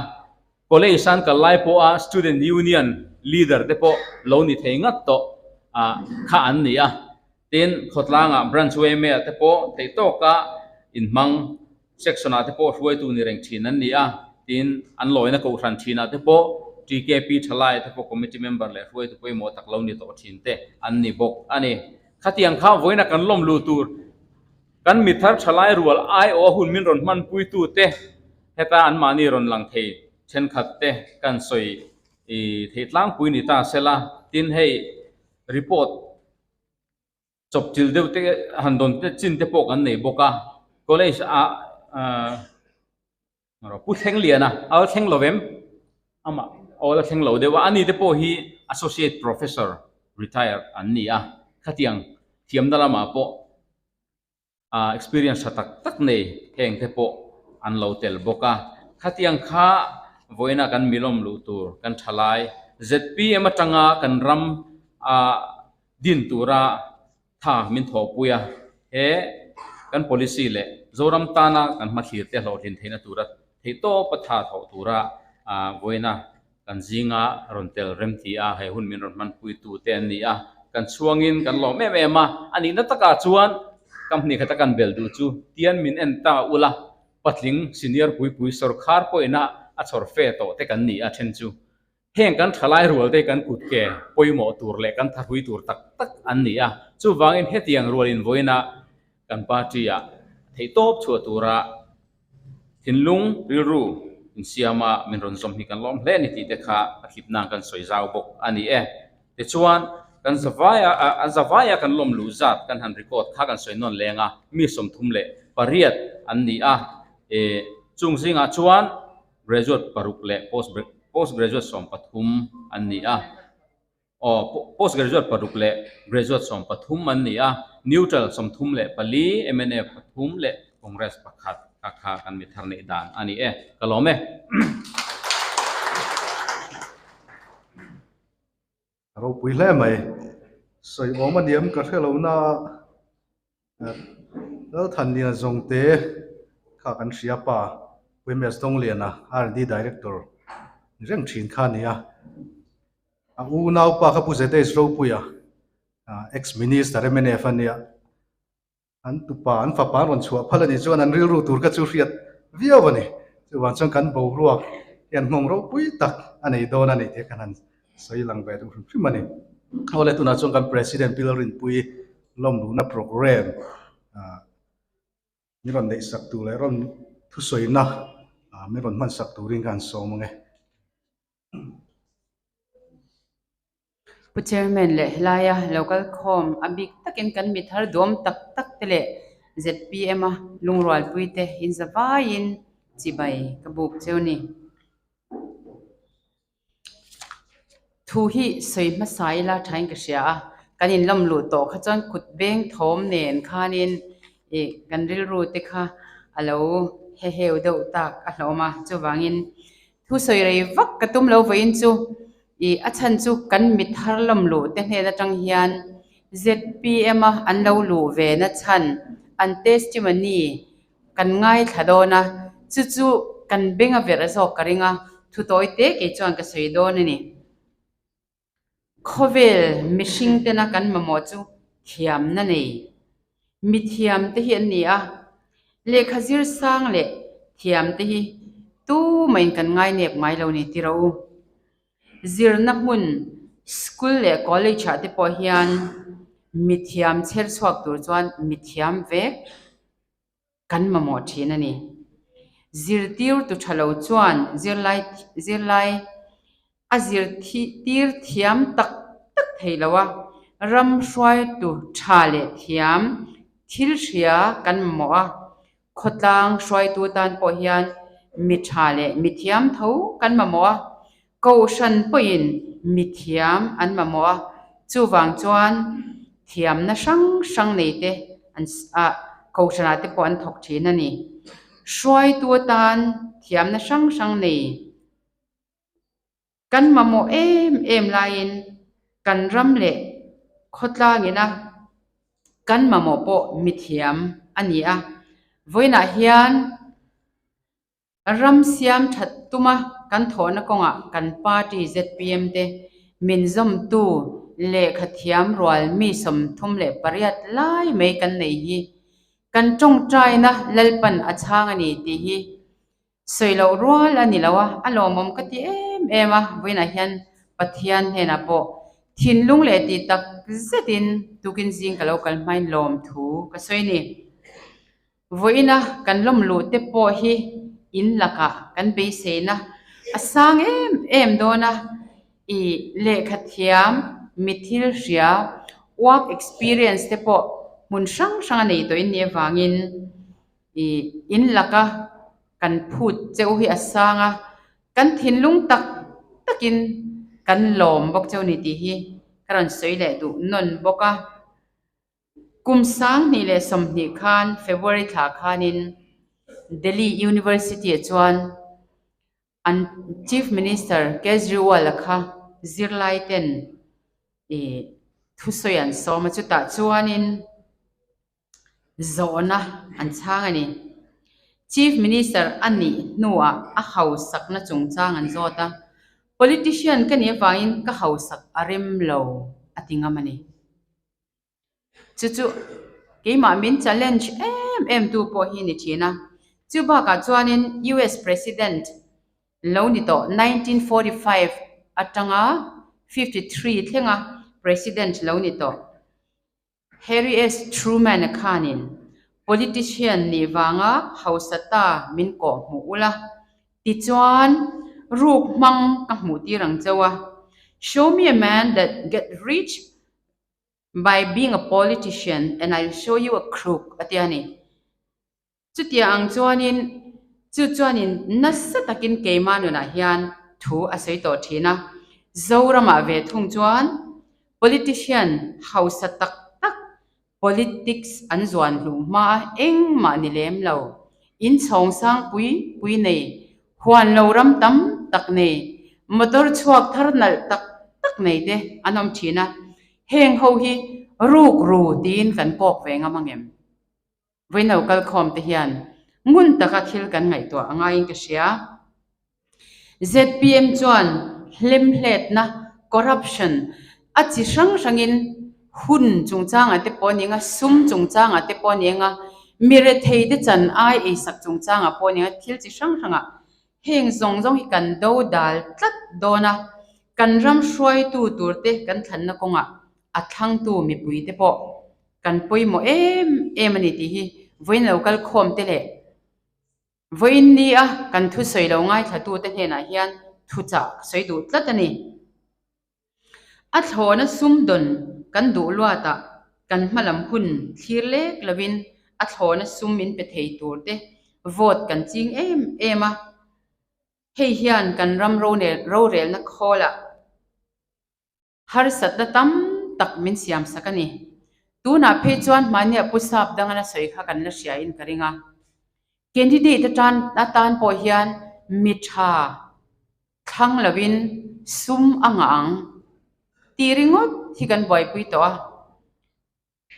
College an kal lai pawha Student Union leader te pawh lo ni thei ngat tawh kha an ni a. Tin, khawtlangah branch yma te pawh theih tawka inhmang section ah te pawh hruaitu ni reng thin an ni a. Tin, an lawina kohhran thinah te pawh TKP thalai te pawh committee member leh hruaitu pawimawh tak lo ni tawh thin te an ni bawk a ni. Khatiang kha vawiina kan lawm luh tur Kan mithar thalai rual aiawh a hun min rawn hmanpuitu te heta anmahni rawn lang thei thenkhat te kan sawi thei tlangpui ni ta sela, tin hei report chawp chil deuh te han dawn te chin te pawh kan nei bawk a, college ah Pu Thleng Liana a la thleng lo em? Amah aw la thleng lo deuh a, ani te pawh hi Associate Professor retired an ni a, khatiang thiamna lamah pawh experience tha tak tak nei heng te pawh an lo tel bawk a, khatiang kha vawiina kan milawm luh tur kan tha lai zpm atanga kan ram a din tura tha min thawhpui a, he kan policy leh Zoram tana kan hmathlir te hlawhtlin theihna tura theihtawpa tha thawh tura vawiina kan zinga rawn tel rem ti a, he hun min rawn hmanpuitu te an ni a, kan chhuangin kan lawm em em a, a nihna takah chuan company khata kan bel duh chu tian min en ta ula, patling senior puipui sawrkhar pawhina a chhawr fe tawh te kan ni a then chu. Heng kan thalai rual te kan kut ke pawimawh tur leh kan thahrui tur tak tak an ni a, chuvangin hetiang rualin vawiina kan party-ah theihtawp chhuah tura thinlung rilru insiama min rawn zawm hi kan lawm hle a ni tih te kha a thlip nan kan sawi zau bawk a ni e. Tichuan, kan zavaia an zavaia kan lawm luh zat kan han record kha kan sawi nawn leng a, mi 38 an ni a, chung zingah chuan Graduate paruk leh post post graduate 13 an ni a, aw post graduate paruk leh graduate 13 an ni a, neutral 34, mnf pathum leh Congress pakhat kha kha kan mi thar neih dan a ni e, ka lawm e. A ropui hle mai. Sawi awm a niam ka hre lo na Lalthanliana Zawngte kha kan hria pa Pu MS Dawngliana R&D Director ni reng thin kha a ni a. A unaupa kha Pu ZH Ropuia ex Minister mnf a nia. An tupa, an fapa an rawn chhuah phal a nih chuan an rilru tur kha chu hriat viau a ni. Chuvang chuan kan boruak hian nghawng ropui tak a nei dawn a ni tih kan han sawi lang ve duh hrim hrim a ni. Awle tunah chuan kan President Bill Rinpui lawmluhna program min rawn neihsak tur leh rawn thusawina min rawn hmansak turin ka han sawm ang e. Pu Chairman leh helaia local khawm a bik takin kan mi thar duam tak tak te leh zpm a lungrualpui te in za vaiin chibai ka buk cheu ni. Thu hi sawi hmasa ila thain ka hria a, kan inlawm luh tawh kha chuan kut beng thawm nen khanin ih kan rilru te kha a lo heheu deuh tak a hlawm a, chuvangin Thu sawi rei vak ka tum lo vawiin chu ih a chhan chu kan mi thar lawm luh te hnen atang hian zpm a an lo luh ve na chhan an testimony kan ngaithla dawn a, chu chu kan beng a verh zawk ka ring a, thu tawi te kei chuan ka sawi dawn a ni. Khawvel mihring tena kan mamawh chu thiamna nei mithiam te hi an ni a, lehkha zir sang leh thiam te hi tumahin kan ngainep ngai lo ni tiro u. Zirna hmun school leh college ah te pawh hian mithiam chher chhuak tur chuan mithiam vek kan mamawh thin a ni. Zirtirtu tha lo chuan zirlai zirlai a zirtir thiam tak tak thei lo a, ram hruaitu tha leh thiam thil hria kan mamawh a, khawtlang hruaitu tan pawh hian mi tha leh mi thiam tho kan mamawh a, kohhran pawhin mi thiam an mamawh a, chuvang chuan thiamna hrang hrang nei te an ah kohhranah te pawh an thawk thin a ni. Hruaitu atan thiamna hrang hrang nei kan mamawh em em laiin kan ram leh khawtlangina kan mamawh pawh mithiam a ni a, vawiinah hian. Ram siam that tuma kan thawhna kawngah kan party zpm te min zawmtu lehkha thiam rual mi 38 lai mai kan nei hi kan tawngtaina Lalpan a chhang a ni tih hi sawi loh rual a ni lo a, a lawmawm ka ti em em a, vawiinah hian Pathian hnenah pawh thinlung leh tih tak zetin tukin zing ka lo kal hmain lawmthu ka sawi a ni. Vawiina kan lawm luh te pawh hi in lakah kan beiseina a sang em em dawn a, i lehkha thiam, mi thil hria, work experience te pawh hmun hrang hrang a nei tawh in nih avangin i in laka kan phut cheu hi a sang a, kan thinlung tak takin kan lawm bawk cheu ni tih hi ka rawn sawi leh duh nawn bawk a. Kum 2020 khan February thla khanin Delhi University-ah chuan an Chief Minister Kejriwal-a kha zirlaiten thusawi an sawm a, chutah chuanin zawhna an chhang a ni. Chief Minister a nih hnuah a hausakna chungchang an zawt a, Politician ka nih avangin ka hausak a rem lo a ti ngam a ni. Chu chu keimah min challenge em em tu pawh hi ni thin a. Chu bakah chuanin US President lo ni tawh 1945 atanga 53 thlenga President lo ni tawh Harry S Truman-a khanin politician nih vanga hausa ta min kawh hmuh ula tichuan ruk hmang ka hmuh tir ang chauh a. Show me a man that get rich By being a politician and I'll show you a crook a ti a ni. Chutia ang chuanin chu chuanin nasa takin keimah nunah hian thu a sawi tawh thin a. Zoramah ve thung chuan politician hausa tak tak politics an zuan hluh hma a engmah ni lem lo. In chhawng sang pui pui nei, huan lo ram tam tak nei, motor chhuak thar nalh tak tak nei te an awm thin a. Heng ho hi ruk ru tiin kan kawk ve ngam angem? Vawiin lo kal khawm te hian ngun taka thil kan ngaihtuah a ngaiin ka hria. Zpm chuan hlemhletna, corruption, a chi hrang hrangin hun chungchangah te pawh a ni anga, sum chungchangah te pawh a ni anga, mi rethei te chan ai eisak chungchangah pawh a ni anga, thil chi hrang hrangah heng zawng zawng hi kan do dal tlat dawn a, kan ram hruaitu turte kan thlanna kawngah a thlangtu mipuite pawh kan pawimawh em em a ni tih hi vawiin lo kal khawm te leh Vawiin nia kan thusawi lo ngaithlatute hnenah hian thuchah ka sawi duh tlat a ni. A thlawhna sumdawn kan duh luatah kan hmalam hun thlir lek lovin a thlawhna sum min pe thei turte vote kan ching em em a. Hei hian kan ram rorelna khawlah Harsatna tam tak min siam sak a ni. Tunah phei chuan hmainia Pu Sap dangana sawi kha kan la hria in ka ring a. Candidate atan atan pawh hian mi tha thlang lovin sum a ngah ang tih ringawt hi kan buaipui tawh a.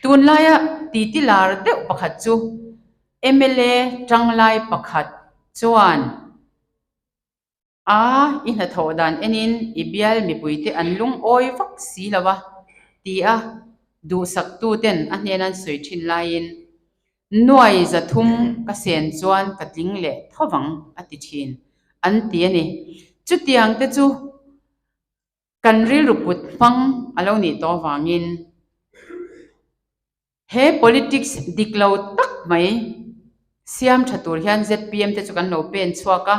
Tunlaia titi lar deuh pakhat chu mla tanglai pakhat chuan A, i hnathawh dan enin i bial mipuite an lungawi vak si lo a, ti a duhsaktuten a hnen an sawi thin laiin, Nuai 300 ka sen chuan ka tling leh tho vang, a ti thin, an ti a ni. Chutiang te chu kan rilru put hmang a lo nih tawh avangin, He politics dik lo tak mai siam tha tur hian zpm te chu kan lo pen chhuak a.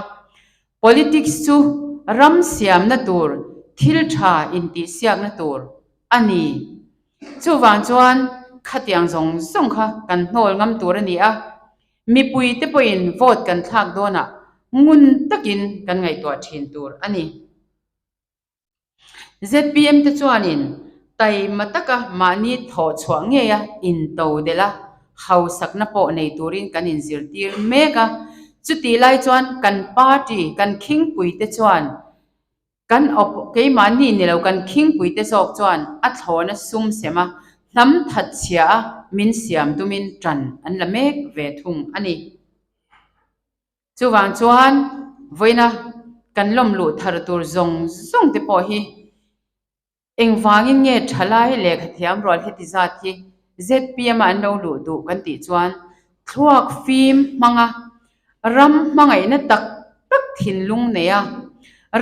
Politics chu ram siamna tur, thil tha intihsiakna tur a ni. Chuvang chuan khatiang zawng zawng kha kan hnawl ngam tur a ni a. Mipui te pawhin vote kan thlak dawnah ngun takin kan ngaihtuah thin tur a ni. Zpm te chuanin taima taka mahni thawh chhuah ngeia into delh a, hausakna pawh nei turin kan inzirtir mek a. Chutih lai chuan kan party, kan khingpui te chuan kan op keimahni ni lo kan khingpui te zawk chuan a thlawna sum sem a, hnam that chhia a min siam tumin tan an la mek ve thung a ni. Chuvang chuan vawiina kan lawm luh thar tur zawng zawng te pawh hi Engvangin nge thalai lehkhathiam rual heti zat hi zpm a an lo luh duh kan tih chuan thluak fim hmanga ram hmangaihna tak tak thinlung neia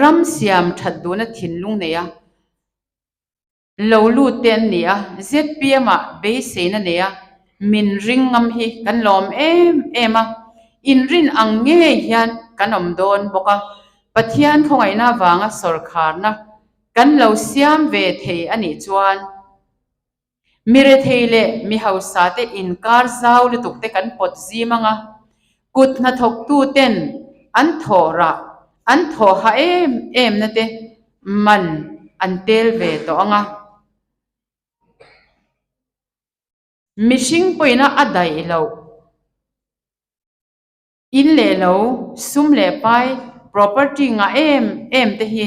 ram siam that duhna thinlung neia lo lut te an ni a, zpm ah beiseina neia min ring ngam hi kan lawm em em a, inrin ang ngei hian kan awm dawn bawk a, Pathian khawngaihna avanga sawrkharna Kan lo siam ve thei a nih chuan mi rethei leh mi hausa te inkar zau lutuk te kan pawt zim ang a, kut hnathawktu ten an thawh rah, an thawh ha em em na te man an tel ve tawh ang a. Mihring pawhin a daih loh. In leh lo, sum leh pai, property ngah em em te hi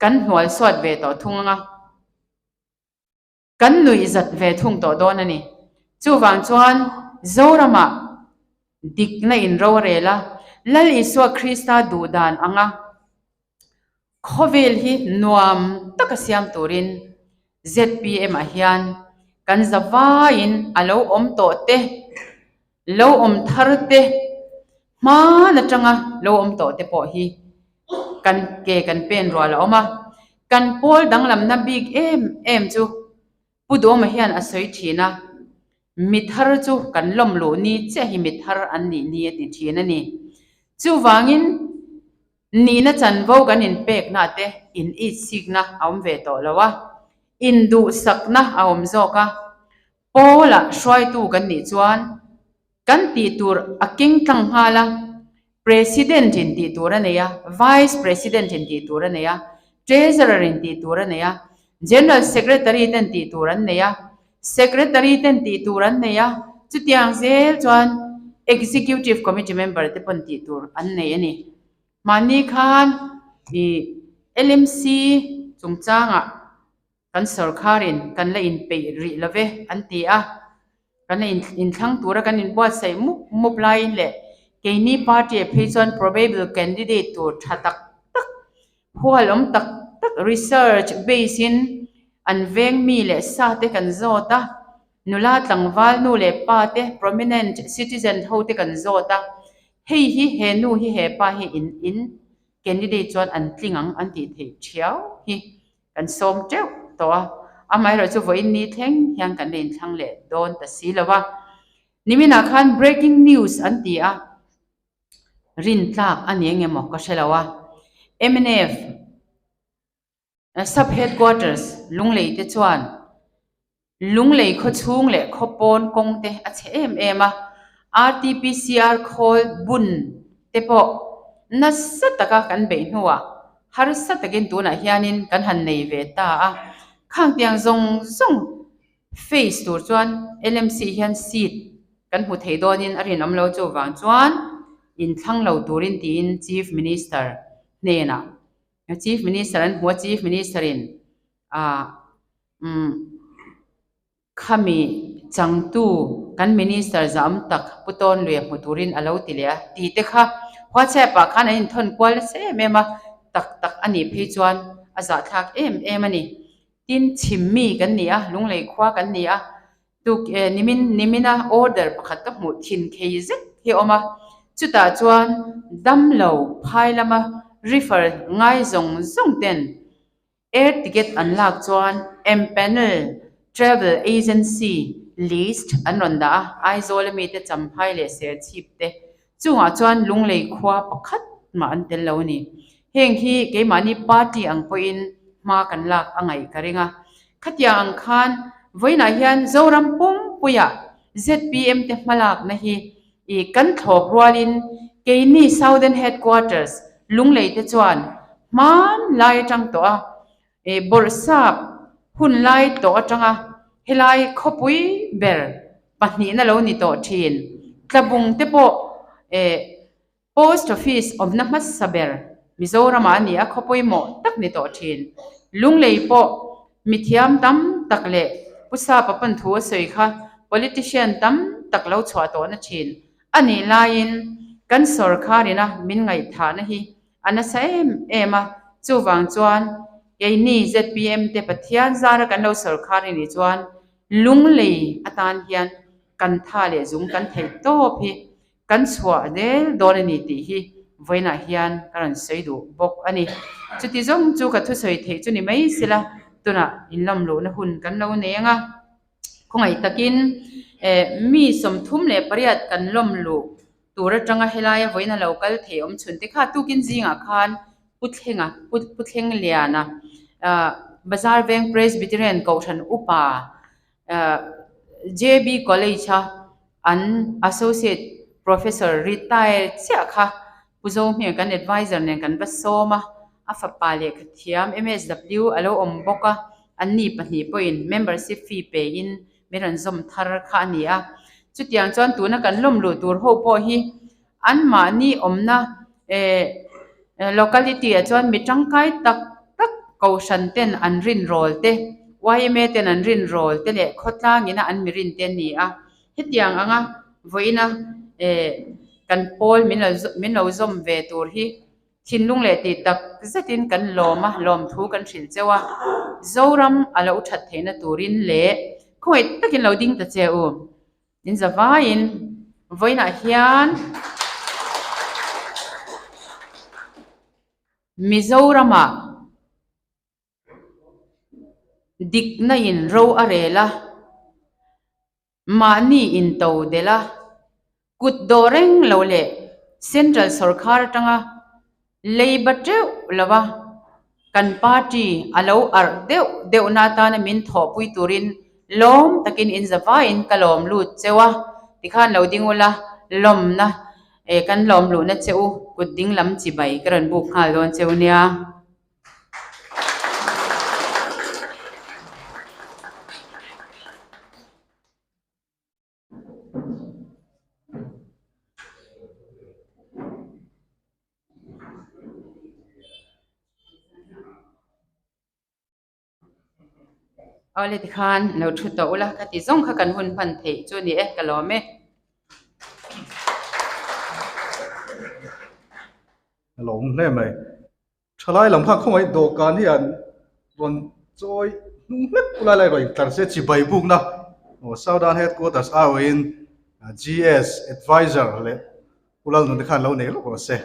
kan hnual suat ve tawh thung anga, kan nuih zat ve thung tawh dawn a ni. Chuvang chuan Zoramah dikna in ro a rel a, Lal Isua Krista duh dan anga Khawvel hi nuam taka siam turin zpm ah hian kan zavaiin a lo awm tawh te, lo awm thar te, hman atanga lo awm tawh te pawh hi kan ke kan pen rual a awm a. Kan pawl danglamna bik em em chu Pu Duhawma hian a sawi thin a, mi thar chu kan lawm luh ni chiah hi mi thar an nih ni a ti thin a ni. Chuvangin nihna chanvo kan inpekna te in itsikna a awm ve tawh lo a, induhsakna a awm zawk a. Paula hruaitu kan nih chuan kan tih tur a keng tlang nghal a, President in tih tur a nei a, Vice President in tih tur a nei a, Treasurer in tih tur a nei a, General Secretary ten tih tur an nei a, Secretary ten tih tur an nei a, chutiang zel chuan Executive Committee member te pawn tih tur an nei a ni. Mahni khan ih LMC chungchangah kan sorkharin kan la inpeih rih lo ve an ti a, kan la inthlang tura kan inbuatsaih mup mup laiin leh keini party ah phei chuan probable candidate tur tha tak tak, hual awm tak tak research base in an veng mi leh sa te kan zawt a, nula tlangval nu leh pa te prominent citizen ho te kan zawt a, hei hi he nu hi he pa hi in in candidate chuan an tling ang an tih theih thiau hi. Kan sawm teuh tawh a, amaherawh chu vawiin ni thleng hian kan la inthlang leh dawn ta si lo a. Niminah khan breaking news an ti a, rin tlak a ni eng emaw ka hre lo a. Mnf Sub Headquarters Lunglei te chuan Lunglei khaw chhung leh khaw pawn kawng te a chhe em em a, RTPCR khawl bun te pawh nasa taka kan beih hnuah harsa takin tunah hianin kan han nei ve ta a. Khang tiang zawng zawng face tur chuan LMC hian seat kan hmu thei dawnin a rinawm lo chuvang chuan inthlang lo turin tiin Chief Minister hnenah Chief Minister an hmu a, Chief Minister in ah Umm khami changtu kan minister zam tak Pu Tawnluia hmu turin a lo ti leh a tih te kha WhatsApp ah khan an inthawn kual nasa em em a, tak tak a nih phei chuan a zahthlak em em a ni. Tin, chhimmi kan ni a, Lunglei khua kan ni a, tuk eh nimin nimina order pakhat ka hmuh thin khei zet hi a awm a, chutah chuan damlo phai lama refer ngai zawng zawng ten Air ticket an lak chuan empanel travel agency list an rawn dah a, Aizawl a mite Champhai leh Serchhip te chungah chuan Lunglei khua pakhat mah an tel lo a ni. Heng hi keimahni party ang pawhin hma kan lak a ngaih ka ring a. Khatiang ang khan vawiinah hian Zoram pumpuiah zpm te hmalakna hi I kan thlawp rualin keini Southern Headquarters Lunglei te chuan hman lai atang tawh a, i bawrhsap hun lai tawh atanga helai khawpui ber pahnihna lo ni tawh thin. Tlabung te pawh i Post Office awmna hmasa ber Mizoramah a ni a, khawpui mawh tak ni tawh thin. Lunglei pawh Mithiam tam tak leh Pu Sapa pawn thu a sawi kha politician tam tak lo chhuah tawhna thin a nih laiin Kan sawrkharina min ngaihthahna hi a nasa em em a, chuvang chuan keini zpm te Pathian zara kan lo sawrkhar a nih chuan lunglei atan hian kan tha leh zung kan theih tawp hi kan chhuah del dawn a ni tih hi vawiinah hian ka rawn sawi duh bawk a ni. Chuti zawng chu ka thusawi theih chu ni mai sela tunah inlawm luhna hun kan lo nei ang a. Khawngaih takin mi 38 kan lawm luh tur atanga helaia vawiin a lo kal thei awm chhun te kha tukin zingah khan Pu Thlenga, Pu Thlengliana, Bazar Veng Presbyterian Kohhran Upa, JB College-a an Associate Professor retired chiah kha Pu Zohming kan advisor nen kan va sawm a, a fapa lehkha thiam MSW a lo awm bawk a, anni pahnih pawhin membership fee pein min rawn zawm thar kha a ni a. Chutiang chuan tuna kan lawm luh tur ho pawh hi anmahni awmna eh locality ah chuan mi tangkai tak tak kohhran ten an rin rawl te, yma ten an rin rawl te leh khawtlangina an mi rin te a ni a. Hetiang anga vawiina eh kan pawl min lo min lo zawm ve tur hi thinlung leh tih tak zetin kan lawm a, lawmthu kan hrilh cheu a, Zoram a lo that theihna turin leh khawngaih takin lo ding ta che u. In zavaiin vawiinah hian Mizoramah dikna in ro a rel a. Mahni into delh a, kut dawh reng lo leh Central sawrkhar atanga leiba teuh lova kan party a lo arh deuh deuhna atana min thawhpui turin lawm takin inzavaiin ka lawm lut cheu a, tikhan lo ding ula lawmna eh kan lawm luhna che u kut ding lam chibai ka rawn buk nghal dawn cheu nia. Awle tikhan lo thu tawh ula ka ti zawng kha kan hun hman theih chu ni e ka lawm e. A lawm hle mai. Thalai lam khan khawngaih dawhkan hi an rawn chawi hnung hlek ulai lai rawn intlar se chibai bukna aw Southern Headquarters aiawhin GS Advisor leh Pu Lalnun te khan lo nei lawk rawh se.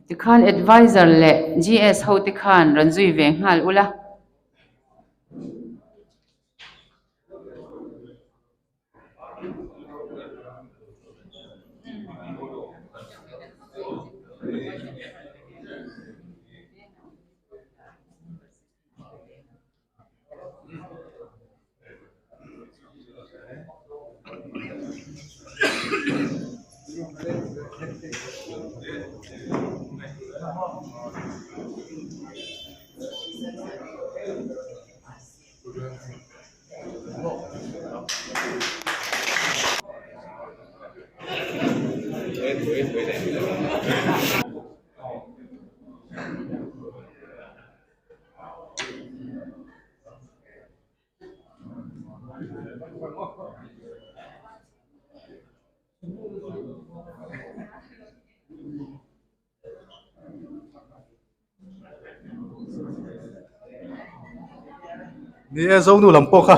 Tikhan Advisor leh GS ho te khan rawn zui ve nghal ula. Ni e, Zonu lam pawh kha.